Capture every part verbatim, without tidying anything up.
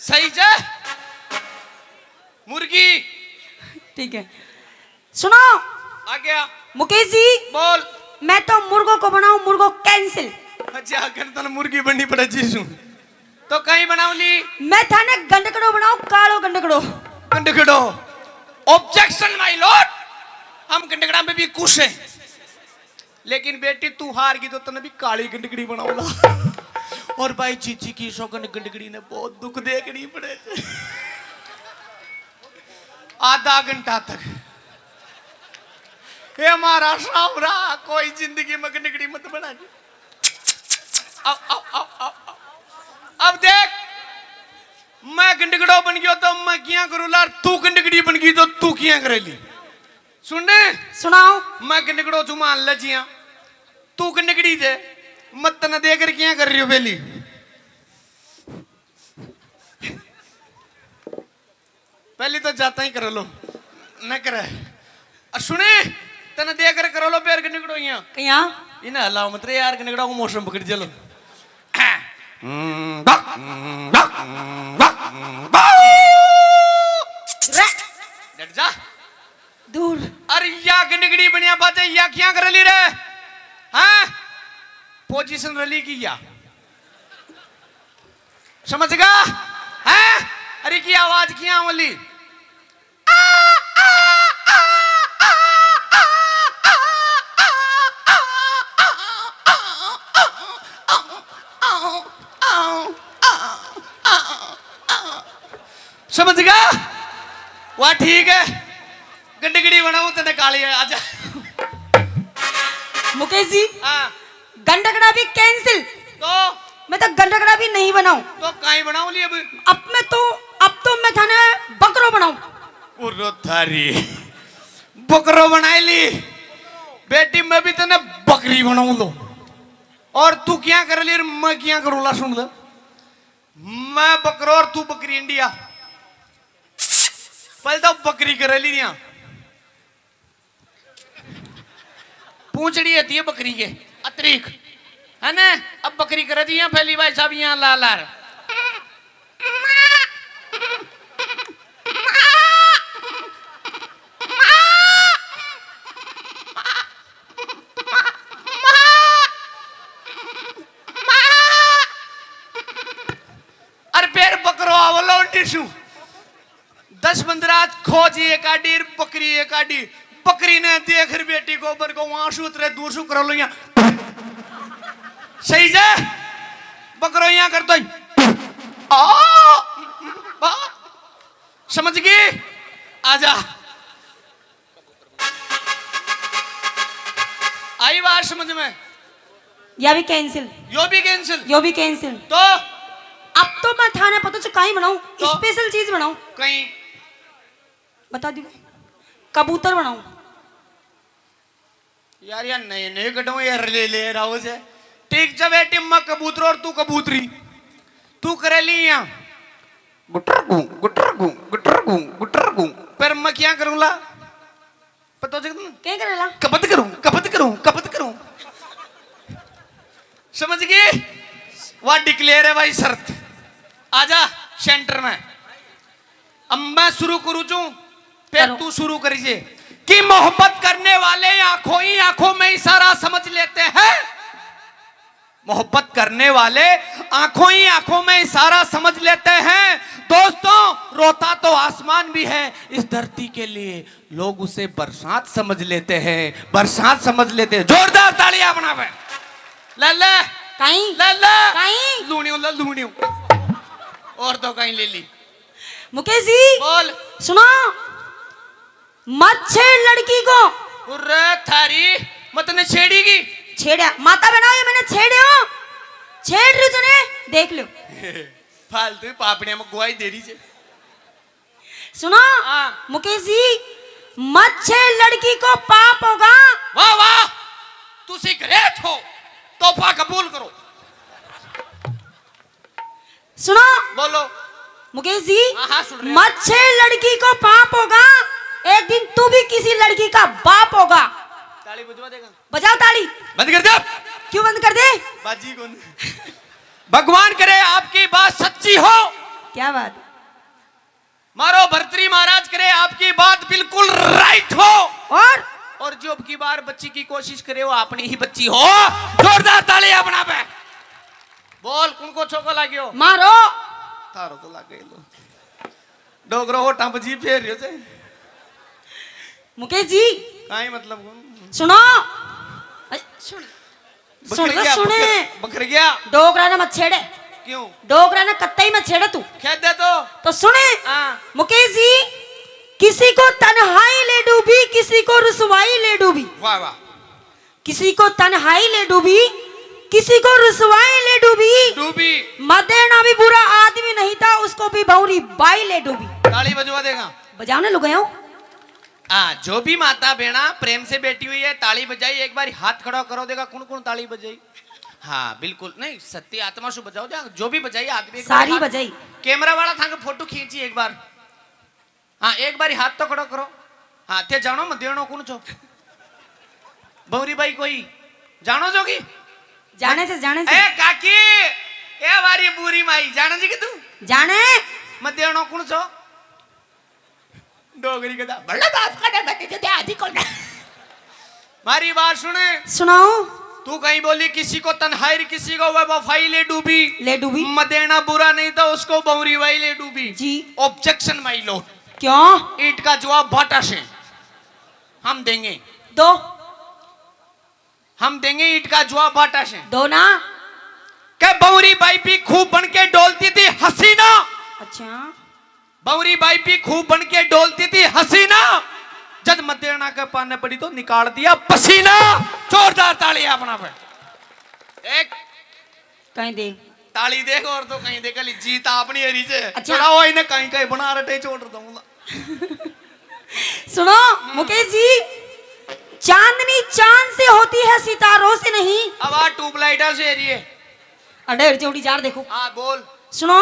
सही जे। मुर्गी। ठीक है, सुनो। आ गया। मुकेश जी, बोल। मैं तो मुर्गों को बनाऊं, मुर्गो कैंसिल। अच्छा, अगर तने मुर्गी बननी पड़े जीसू, तो कहीं बनाऊ ली? मैं थाने गंडकड़ो बनाऊं, कालो गंडकड़ो। गंडकड़ो, ऑब्जेक्शन माय लॉर्ड, हम गंडकड़ा में भी खुश हैं। लेकिन बेटी, तू हार गई तो तने भी काली गंडकड़ी बनाऊंगा। और भाई, जीजी की सौगन, गंडकड़ी ने बहुत दुख देखनी पड़े। आधा घंटा तक, हे हमारा सावरा, कोई जिंदगी में गंडकड़ी मत बना जी। अब, अब, अब, अब, अब, अब देख, मैं गंडकड़ो बन गयो तो मैं किया करूँ लार, तू गंडकड़ी बन गई तो तू किया करेली? सुन ने। सुनाओ। मैं गंडकड़ो जुमान लजिया, तू गंडकड़ी दे, मत तने देकर किया कर रही हो बेली। पहली तो जाता ही कर लो, न करे। और सुने, तने देकर कर लो, पैर के निकड़ो यहाँ। कहाँ? इन्हें हलाओ मत रे यार, के निकड़ा को मौसम पकड़ चलो। डट जा। दूर। अरे या गंडगड़ी बनिया बाजे, या क्या कर ली रे? हैं? पोजीशन रली की या? समझ गया? हैं? अरे की आवाज किया वाली? समझ गया? वाह, ठीक है। गंडगड़ी बनाऊं तने काली है, आजा। मुकेश जी, हाँ। गंडगड़ा भी कैंसिल। तो? मैं तो गंडगड़ा भी नहीं बनाऊं। तो काई बनाऊं ली अब? अब मैं तो, अब तो मैं थाने बकरो बनाऊं। उरो थारी। बकरो बनाई ली। बेटी, मैं भी तने बकरी बनाऊं लो। और तू क्या कर ली और मैं क्या करूं ला, सुन ले। मैं बकरो और तू बकरी इंडिया। पहले तो बकरी करे ली दिया, पूंछड़ी होती है बकरी के, अतरीक, है ना? अब बकरी करे दी यहाँ पहली भाई साहब, यहाँ ला ला। अरे फिर बकरो आवलो टिशू। दस बंदरा खोज एक आडी, बकरी एक आडी। बकरी ने देख रे बेटी को, बर को वहां से उतरे, दूर से कर लो यहाँ। सही जे बकरो यहाँ कर दो। आ, आ, समझ गई? आजा। आई बात समझ में? या भी कैंसिल। यो भी कैंसिल। यो भी कैंसिल। तो अब तो मैं थाने पता छ काई बनाऊं, तो स्पेशल चीज बनाऊं। कहीं बता दी, कबूतर बनाऊं। यार, यार, नए नए कटो यार, ले ले रहा हो से। ठीक जब ए टीम में कबूतर और तू कबूतरी, तू करे ली यहाँ गुटर गूं, गुटर गूं, गुटर गूं, गुटर गूं। पर मैं क्या करूंला? पता हो तुम? क्या करेला? कबत करूं, कबत करूं, कबत करूं। समझ गए? वाह, डिक्लेयर है भाई शर्त। आजा सेंटर में। अब मैं शुरू करूं चूं, फिर करो। तू शुरू करीजे। कि मोहब्बत करने वाले आंखों ही आंखों में इशारा समझ लेते हैं। मोहब्बत करने वाले आंखों ही आंखों में इशारा समझ लेते हैं। दोस्तों, रोता तो आसमान भी है इस धरती के लिए। लोग उसे बरसात समझ लेते हैं, बरसात समझ लेते हैं। जोरदार तालियां बनावे। ले ले। काई? ले ले। काई? लूणियों ले, लूणियों। और तो काई ले ली। मुकेश जी। बोल। सुनो, मत छेड़ लड़की को। उर्रे थारी, मत ने छेड़ी की। छेड़ा? माता बनाओ, ये मैंने छेड़े हो। छेड़ रही तूने, देख लो। फालतू पापड़ियां में गुआई दे रही छे। सुनो, हाँ। मुकेश जी, मत छेड़ लड़की को, पाप होगा। वाह, वाह, तुसी ग्रेट हो, तोहफा कबूल करो। सुनो, बोलो। मुकेश जी, हाँ, हाँ, सुन रहे हैं। मत छेड़ लड़की को, पाप होगा, एक दिन तू भी किसी लड़की का बाप होगा। ताली बजवा देगा। बजाओ ताली। बंद कर दे। क्यों बंद कर दे? बाजी कौन? भगवान करे आपकी बात सच्ची हो। क्या बात? मारो भरतरी महाराज करे आपकी बात बिल्कुल राइट हो। और? और जो अब की बार बच्ची की कोशिश करे, वो अपनी ही बच्ची हो। जोरदार तालियां बना बे। बोल, कुण को छोको लाग्यो? मारो। थारो तो लागे लो। डोगरो होठा पे जीभ फेर रह्यो छे। मुकेश जी। काई मतलब कौन? सुनो। अरे, सुन। सुन बकर ले, गया, सुने। बकर, बकर गया। डोगरा ने मत छेड़े। क्यों? डोगरा ने कत्ते ही मत छेड़े तू। खेद दे तो। तो सुने। हाँ। मुकेश जी, किसी को तन्हाई ले डूबी, किसी को रुसवाई ले डूबी। वाह, वाह। किसी को तन्हाई ले डूबी, किसी को रुसवाई ले डूबी। डूबी। मदेना भी बुरा आदमी नहीं था, उसको भी भौरी बाई ले डूबी। ताली बजवा देगा। बजाओ ना लुगायो। हाँ, जो भी माता बहना प्रेम से बैठी हुई है, ताली बजाई, एक बार हाथ खड़ा करो, देखा कौन कौन ताली बजाई। हाँ, बिल्कुल नहीं, सत्य आत्मा से बजाओ, जा, जो भी बजाई आदमी एक बार सारी हाथ, बजाई। कैमरा वाला थाके फोटो खींची एक बार। हाँ, एक बार हाथ तो खड़ा करो। हाँ, थे जानो मत देनो कौन छो? बौरी बाई कोई जानो जोगी? जाने से, जाने से। ए काकी, ए बारी बूरी माई, जाने जी कि तू? जाने। मत देनो कौन छो? डोगरी के दा, बल्ला बाप का डे बत्ती दे आदि को ना। मारी बात सुने। सुनाओ। तू कहीं बोली किसी को तन्हाई, किसी को वफाई ले डूबी। ले डूबी। मदेना बुरा नहीं था, उसको बौरी बाई ले डूबी। जी। Objection my lord। क्यों? ईंट का जवाब भाटा से हम देंगे। दो। हम देंगे ईंट का जवाब भाटा से। दो ना। के बौरी बाई भी खूब बन के डोलती थी हसीना। अच्छा। बौरी बाई भी खूब बन के डोलती थी हसीना, जब मदेना के पाने पड़ी तो निकाल दिया पसीना। जोरदार ताली अपना पे। एक कहीं दे। ताली देख और तो कहीं दे, कली जीत अपनी हरी से। अच्छा। चढ़ाओ इन्हें कहीं कहीं बना रटे छोड़ दूंगा। सुनो मुकेश जी, चांदनी चांद से होती है, सितारों से नहीं। अब आ ट्यूबलाइटा से हरी है। अरे चौड़ी जार देखो। हाँ, बोल। सुनो,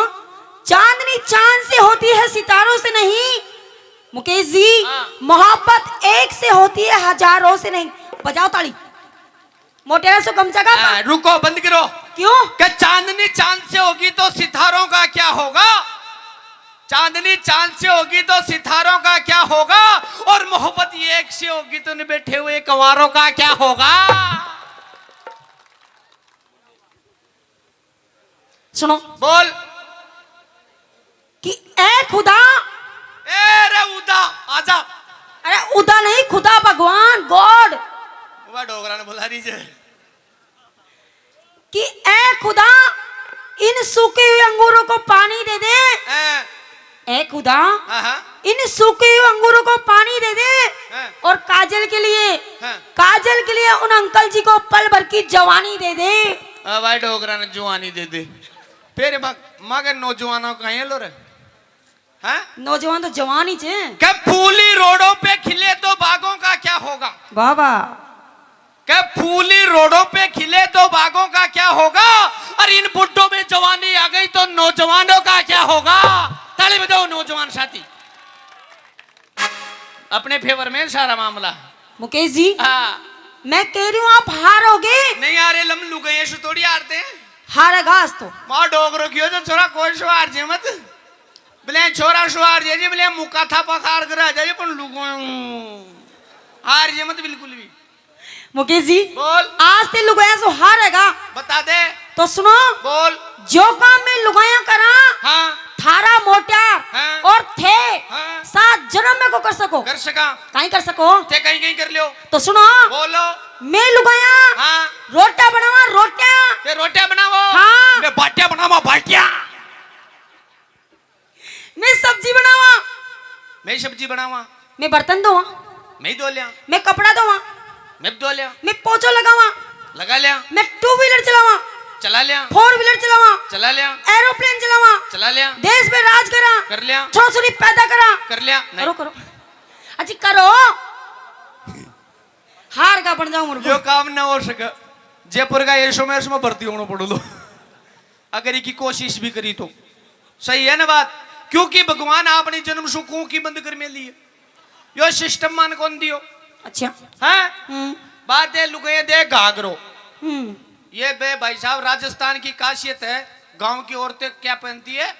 चांदनी चांद से होती है, सितारों से नहीं। मुकेश जी, हाँ। मोहब्बत एक से होती है, हजारों से नहीं। बजाओ ताली। मोटेरा सो गमछा का हाँ, रुको, बंद करो। क्यों? कि चांदनी चांद से होगी तो सितारों का क्या होगा? चांदनी चांद से होगी तो सितारों का क्या होगा? और मोहब्बत ये एक से होगी तो इन बैठे हुए कंवारों का क्या होगा? सुनो। बोल। कि ए खुदा। ए रे उदा, आजा। अरे उदा नहीं, खुदा भगवान, गॉड। वह डोगरा ने बुला रही जे। कि ए खुदा, इन सूखे हुए अंगूरों को पानी दे दे। हैं। ए खुदा, हाँ, हाँ। इन सूखे हुए अंगूरों को पानी दे दे। हैं। और काजल के लिए, हैं। काजल के लिए उन अंकल जी को पल भर की जवानी दे दे। आ भाई डोगरा ने जवानी दे दे। फिर मग-, मगर नौजवानों का ये लो रे। हैं? नौजवान तो जवान ही छे। के फूली रोडों पे खिले तो बागों का क्या होगा? वाह, वाह। के फूली रोडों पे खिले तो बागों का क्या होगा? और इन बुड्ढों में जवानी आ गई तो नौजवानों का क्या होगा? ताली बजाओ नौजवान साथी। अपने फेवर में सारा मामला। मुकेश जी, हाँ। मैं कह रही हूँ, आप हारोगे। नहीं हारे, लम लुगाइयां से थोड़ी हारते हैं। हारेगा आज तो। माँ डोगरो कियो जो छोरा कोई सो हार जे मत। बोले छोरा सो हार जे जी, बोले मुक्का थापा खार कर आ जाए, पर लुगाइयां हार जे मत बिल्कुल भी। मुकेश जी, बोल। आज ते लुगाइयां सो हारेगा। बता दे। तो सुनो। बोल। जो काम मैं लुगाइयां करा, हाँ। थारा मोट्यार हाँ। और थे हाँ। सात जन्म में को कर सको। कर सका। काई कर सको। थे कहीं कहीं कर लियो। तो सुनो। बोलो। मैं लुगाइयां हाँ। रोटा बनावा, रोटा। ते रोटा बनावो। हाँ। मैं बाटिया बनावा, बाटिया। मैं सब्जी बनावा। मैं सब्जी बनावा। मैं बर्तन धोवा। मैं ही धो लिया। मैं कपड़ा धोवा। मैं भी धो लिया। मैं पोछो लगावा। लगा लिया। मैं टू व्हीलर चलावा। चला लिया। फोर व्हीलर चलावा। चला लिया। एरोप्लेन चलावा। चला लिया। देश में राज करा। कर लिया। छोरा छोरी पैदा करा। कर लिया। नहीं। करो, करो। अजी करो। हार का बन जाऊं मुर्गो। यो काम ना हो सके। जयपुर का एसओएमएस में भर्ती होना पड़ो तो। अगर इकी कोशिश भी करी तो। सही है ना बात? क्योंकि भगवान आपने जन्म सु कूं की बंद कर में लिए। यो सिस्टम मान कौन दियो? अच्छा। हैं? हम्म। बात दे लुगाइयां दे घाघरो। हम्म। ये बे भाई साहब, राजस्थान की खासियत है, गांव की औरतें क्या पहनती है?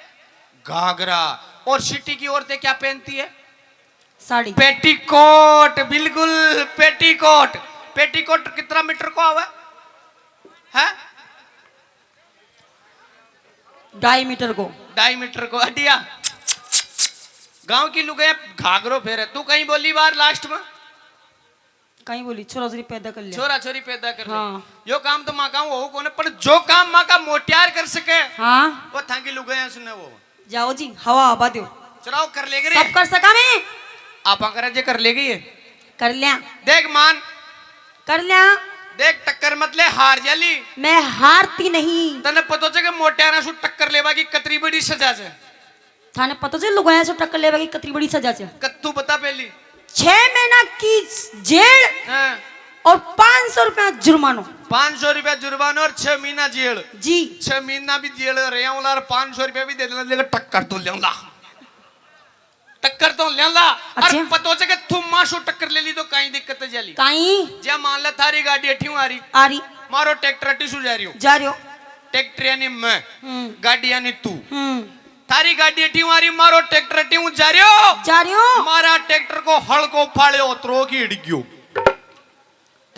घाघरा। और सिटी की औरतें क्या पहनती है? साड़ी। पेटीकोट, बिल्कुल पेटीकोट। पेटीकोट कितना मीटर को आवे? है? ढाई मीटर को। ढाई मीटर को, अटिया। गांव की लुगाइयां घाघरो फेरे। तू कहीं बोली बार लास्ट में? कहीं बोली, छोरा छोरी पैदा कर लिया। छोरा छोरी पैदा कर ले। हाँ। यो काम तो माँ का हो कोने, पर जो काम माँ का मोटियार कर सके, हाँ। वो थाकी लुगाइयां सुने वो। जाओ जी, हवा हवा दो। चलाओ, कर लेगी रे। सब कर सका मैं। आपा करे जे कर लेगी ये। कर लिया। देख मान। कर लिया। देख टक्कर मत ले, हार जाली। मैं हारती नहीं। तने पतो छे के मोटियारा सु टक्कर लेवा की कतरी बड़ी सजा छे? थाने पतो छे लुगाइयां सु टक्कर लेवा की कतरी बड़ी सजा छे? कत्तू बता पहली। छह महीना की जेल हाँ। और पाँच सौ रुपया जुर्मानो। पाँच सौ रुपया जुर्मानो और छह महीना जेल। जी। छह महीना भी जेल रहे वाला और पाँच सौ रुपया भी दे देना, लेकिन टक्कर तो लेला। टक्कर तो लेला। अच्छा। और पतो छे के थू मासू टक्कर ले ली तो काई दिक्कत है जाली? काई? जे मान ले थारी गाड़ी अठी आ रही। आ रही। मारो ट्रैक्टर अठी सु जा रही हो। जा रही हो। ट्रैक्टर यानी मैं। हम्म। गाड़ी यानी तू। हम्म। थारी गाड़ी अठी आ रही, मारो ट्रैक्टर अठी जा रही हो। जा रही हो। मारा ट्रैक्टर को हल को फाड़्यो, थ्रो की हिड़ गयो।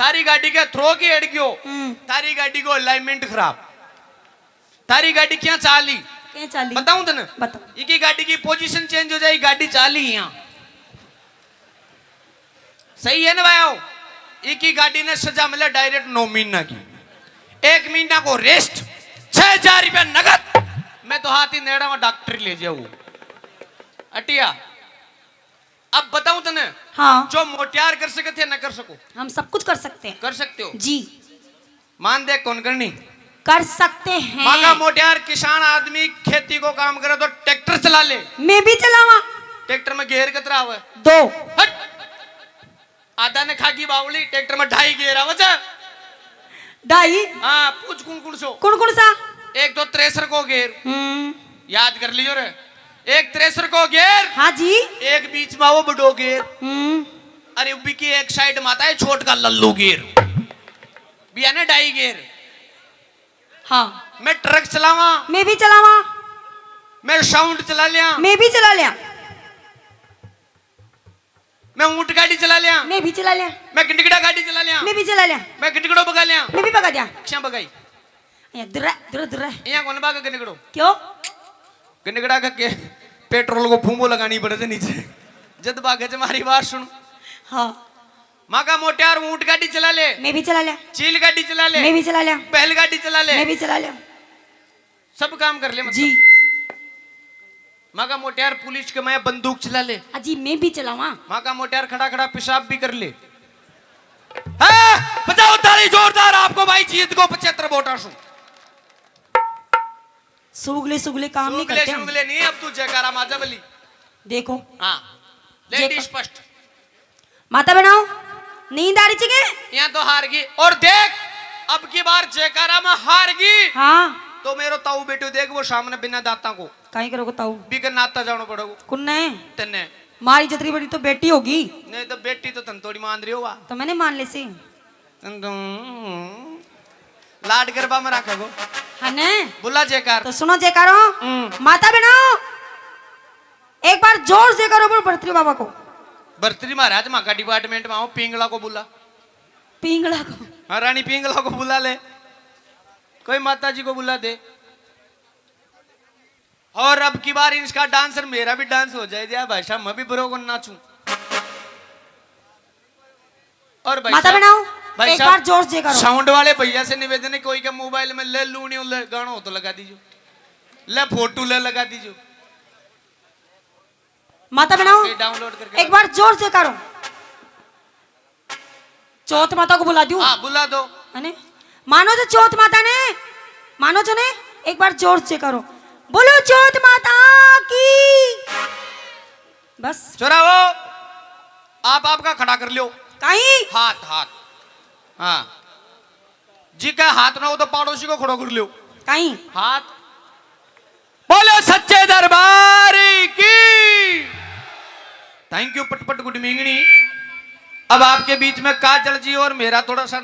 थारी गाड़ी के थ्रो की हेड गयो। हम्म। थारी गाड़ी को अलाइनमेंट खराब। थारी गाड़ी क्या चाली? क्या चाली? बताऊं तने? बता। इकी गाड़ी की पोजीशन चेंज हो जाए, गाड़ी चाली यहाँ। सही है ना भाई? इकी गाड़ी ने सजा मिले डायरेक्ट नौ महीना की। एक महीना को रेस्ट, छह हजार रुपया नगद। मैं तो हाथ ही नेड़ा में डॉक्टर ले जाऊँ। अटिया। अब बताऊं तने, हाँ। जो मोटियार कर सके थे, ना कर सको। हम सब कुछ कर सकते हैं। कर सकते हो। जी। मान दे, कौन करनी? कर सकते हैं। मांगा मोटियार किसान आदमी खेती को काम करे तो ट्रैक्टर चला ले। मैं भी चलावा। ट्रैक्टर में गेयर कितना आवे? दो। हट। आधा ने खागी बावली, ट्रैक्टर में ढाई गेयर आवे जा। ढाई? हाँ, पूछ कौन कौन सो। कौन कौन सा? एक तो थ्रेसर को गेयर। हम्म। याद कर लियो रे। एक थ्रेसर को गेर, हाँ जी। एक बीच में वो बड़ो गेर। हम्म। अरे, उबी की एक साइड माता है, छोट का लल्लू गेर। बिया ने ढाई गेर। हाँ। मैं ट्रक चलावा। मैं भी चलावा। मैं साउंड चला लिया। मैं भी चला लिया। मैं ऊंट गाड़ी चला लिया। मैं भी चला लिया। मैं गिंडगड़ा गाड़ी चला लिया। मैं भी चला लिया। मैं गिंडगड़ो बगा लिया। मैं भी बगा दिया। क्या बगाई? ये दुर्रा, दुर्रा, दुर्रा। यहाँ कौन बाग गिंडगड़ो? क्यों? गिंडगड़ा का के पेट्रोल को फूमो लगानी पड़े थे नीचे। जद बागे ज मारी बात सुन। हाँ। माँ का मोटियार ऊंट गाड़ी चला ले। मैं भी चला लिया। चील गाड़ी चला ले। मैं भी चला लिया। बैल गाड़ी चला ले। मैं भी चला लिया। सब काम कर ले, मतलब। जी। माँ का मोटियार पुलिस के मैं बंदूक चला ले। अजी, मैं भी चलावा। माँ का मोटियार खड़ा खड़ा पेशाब भी कर ले। हाँ, बजाओ ताली जोरदार, आपको भाई जीत को पचहत्तर वोटा सु। सुगले सुगले काम नहीं सुगले करते हम। सुगले नहीं, अब तू जयकारा माजा बली। देखो। हाँ, जय लेडीज का- फर्स्ट। माता बनाओ, नींद आ रही थी के? यहाँ तो हार गई। और देख, अब की बार जयकारा में हार गई। हाँ। तो मेरो ताऊ बेटो देख, वो सामने बिना दांता को। काई करोगे ताऊ? बिगर नाता जानो पड़ोगे। कुन्ने? तन्ने। मारी जतरी बड़ी तो बेटी होगी। नहीं तो बेटी तो तन थोड़ी मान रही हो वा। तो मैंने मान ले सी। तन तो लाड गरबा में रखेगो। हाँ ने? बुला जयकार। तो सुनो जयकारो। हम्म। माता बनाओ, एक बार जोर से करो, बोल भरतरी बाबा को। भरतरी महाराज, माँ का डिपार्टमेंट में आओ, पिंगला को बुला। पिंगला को? हाँ, रानी पिंगला को बुला ले, कोई माता जी को बुला दे। और अब की बार इसका डांसर मेरा भी डांस हो जाए दिया भाई साहब, मैं भी बुरो को नाचूं। और भाई माता साहब, बनाओ, भाई एक साहब, बार जोर से करो। साउंड वाले भैया से निवेदन है, कोई के मोबाइल में ले लूनी ले गाना हो तो लगा दीजिए, ले फोटो ले लगा दीजिए। माता बनाओ, ये डाउनलोड करके एक बार जोर से करो। चौथ माता को बुला दूं? हाँ, बुला दो। है ने? मानो जो चौथ माता ने, मानो जो ने, एक बार जोर से करो, बोलो चौथ माता की। बस। छोरा हो, आप आपका खड़ा कर लो। कहीं? हाथ, हाथ। हाँ। जी का हाथ ना हो तो पड़ोसी को खड़ा कर लो। कहीं? हाथ। बोले सच्चे दरबार की। थैंक यू पटपट गुड मिंगनी। अब आपके बीच में काजल जी और मेरा थोड़ा सा